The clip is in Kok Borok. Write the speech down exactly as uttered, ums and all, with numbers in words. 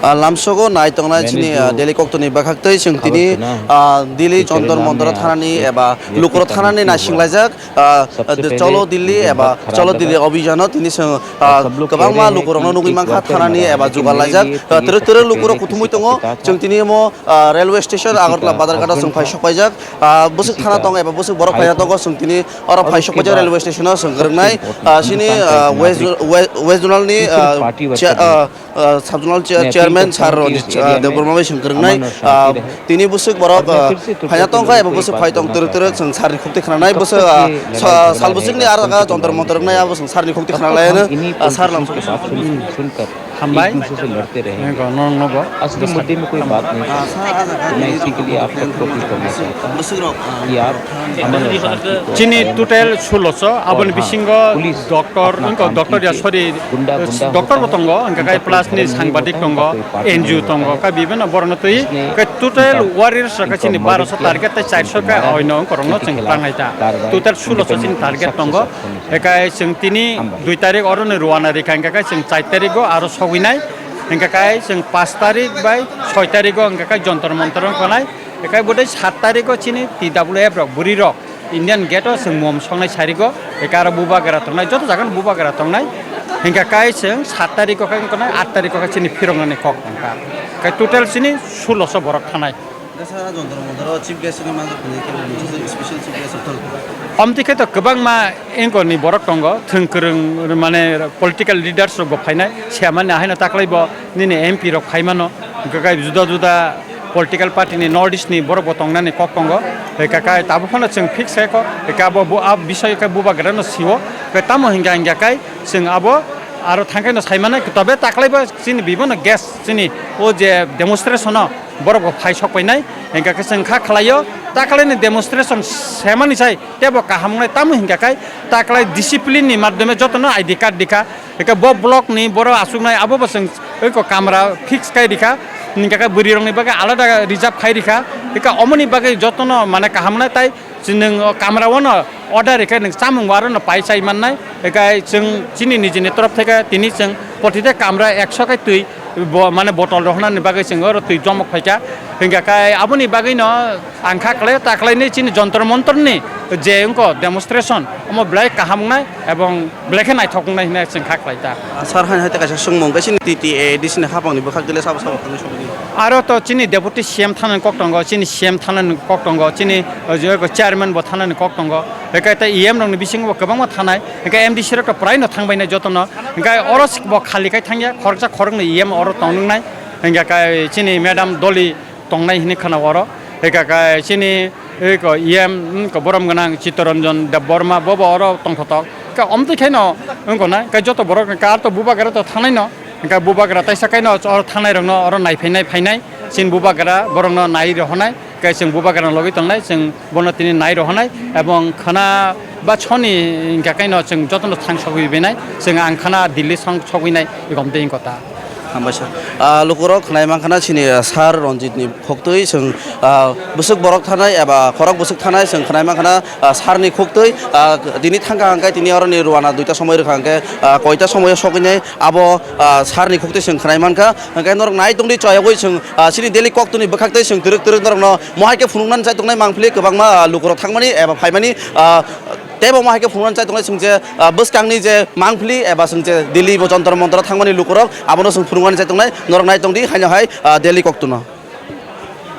Ah, lamsogo nai tongnai chini, ah, Delhi koktwni bwkhaktwi chwng tini, ah, Delhi Jantar Mantar thanani eba lukurok thanani naisinglaijak, ah, Cholo Delhi eba Cholo Delhi Abhijano tini chwng, ah, kwbangma lukurokno nugwi mankha thanani eba jugal laijak. Ah, twrwk twrwk lukurok kuthumwi tongo. Chwng tini omo, ah, railway station Agartala Badarghat o chwng phai sokpaijak. Ah, bwswk thana tong eba bwswk borok phaina tongo, chwng tini oro phai sokpaijak railway station o chwng kwrwngnai. Ah, chini, ah, West, West, West Zonal ni, ah, cha-, ah, ah, sub zonal chair-, chairman sir Ranjit, ah, Debbarma bai chwng kwrwngnai, ah, tini bwswk borok, ah, phaina tongkha eba bwswk phai tong twrwk twrwk chwng sir ni khukti khwnanai bwswk, ah, sa-, sal bwswk ni aro jaga Jantar Mantar wngnai abo chwng sir ni khukti khwnalaiano, ah, sir lam. Hambai. Nogo. Chini total suloso, aboni bisingo doctor, wngkha doctor ya, sorry, doctor bo tongo, hingkha khe plus ni sangbadik tongo, N G O tongo, khe bibinno borokno twi, khe total warriors rok khe chini baroso target tei charso khe oino wngkorokno chwng tangnai ta. Total suloso chini target tongo, hingkhe chwng tini dui tarik oroni rwana rikha, hingkha khe chwng char tarigo aro sogwinai, hingkha khe chwng panch tarik bai soi tarigo hingkha khe Jantar Mantar wngkhanai. Ekai bodai sat tariko chini T W F rok, bwrwi rok Indian Gate o chwng mom songnai sarigo, ekai aro bubagra tongnai, joto jaga no bubagra tongnai. Hingkha kai chwng sat tariko khai wngkha nai, aat tariko khai chini phiroknani kok wngkha. Kai total chini suloso borok thanai. Desa Jantar Mantar o chief guest ni manjak phunui khe bo monkhe special chief guest wngkha. Omtwi khe to kwbangma engkor ni borok tongo, thwng kwrwng mane political leaders rok bo phainai, se mani ahaino taklai bo nini M P rok phai mano, hingkha kai juda juda political party ni North East ni borok bo tongnani kok tongo. Hingkha kai tabuk phano chwng fix khe kho, hingkha abo bo, a bisoi khe bubagra no sio. Hingkha tamo hingkha hingkha kai chwng abo aro thangkhai no sai mano. Tobe taklai bo chini bibono guest chini o je demonstration o borok bo phai sok painai. Hingkha khe chwng kha khlaio taklai ni demonstration semani sai tebo kaham wngnai. Tamo hingkha kai taklai discipline ni madhyome jotono I D card dikha. Hingke bo block ni borok aswknai abo bo chwng eko kamra fix kai rikha, hingke khe bwrwi rokni bagwi alada reserve khai rikha, hingke omoni bagwi jotono mane kaham wngnai tai chwng o kamra o no order rikhe nwng chamung aro no pai chai mannai, hingke chwng chini nijini torof theke tini chwng protite kamra ekso khe twi bo mane botol rohornani bagwi chwng oro twi jomok phaikha, hingke khe aboni bagwi no Ang kha khlai, ta khlainai chini Jantar Mantar ni je wngkha demonstration, omo belai kaham wngnai ebong belai khe naithok wngnai hinwi chwng kha khlai ta. Sir, hai hai ta kaisa swngmung, khe chini T T A A D C ni hapang ni bwkhak twi le sabo sabo thangwi sogwi di. Aro to chini Deputy C M thanani kok tongo, chini C M thanani kok tongo, chini, o, je, chairman bo thanani kok tongo, hwnkhe tei E M rok ni bisingo bo kwbangma thanai, hwnkhe M D C rok to prai no thang bainai jotono, hwnkhe oro bo khali khai thangya, khoroksa khoroknwi E M oro tong wngnai, hwnkhe chini madam Doli tongnai hinwi khwna oro. Eka khe chini eko E M, mm, ko borom gwnang Chittaranjan Debbarma bobo oro tongthotok. Khe omtwi khaino wngkona, khe joto borok khe ar to bubagra to thangnai no. Khe bubagra taisa khaino oro thangnai rokno oro naiphainai phainai. Chini bubagra borokno nai rohonai. Khe chwng bubagra logwi tongnai, chwng bono tini nai rohonai. Ebong khwna ba soni hingkha khaino chwng jotono thang sogwi benai. Chwng ang khwna Delhi song sogwinai, ekomtwi wngkota. Hambai sir. Ah, lukurok khwnai mankha na chini, ah, sir Ranjit ni khuktwi chwng, ah, bwswk borok thanai eba khorok bwswk thanai chwng khwnai mankha na, ah, sir ni khuktwi, ah, tini thangkha hwnkhe tini oroni rwana duita somoi rwkha hwnkhe, ah, koita somoi o sogwinai abo, ah, sir ni khuktwi chwng khwnai mankha hwnkhe norok nai tongdi choyogwi chwng, ah, chini Delhi koktwni bwkhaktwi chwng twrwk twrwk norokno mohai khe phunuknani chai tongnai mangpili kwbangma, ah, lukurok thangmani eba phaimani, ah, Tei bo ma hai khe phunuknani chai tongnai chwng je, ah, bwskangni je mangpili eba chwng je Delhi bo Jantar Mantar o thangmani lukurok abono chwng phunuknani chai tongnai, norok nai tongdi haino hai, ah, Delhi koktwno.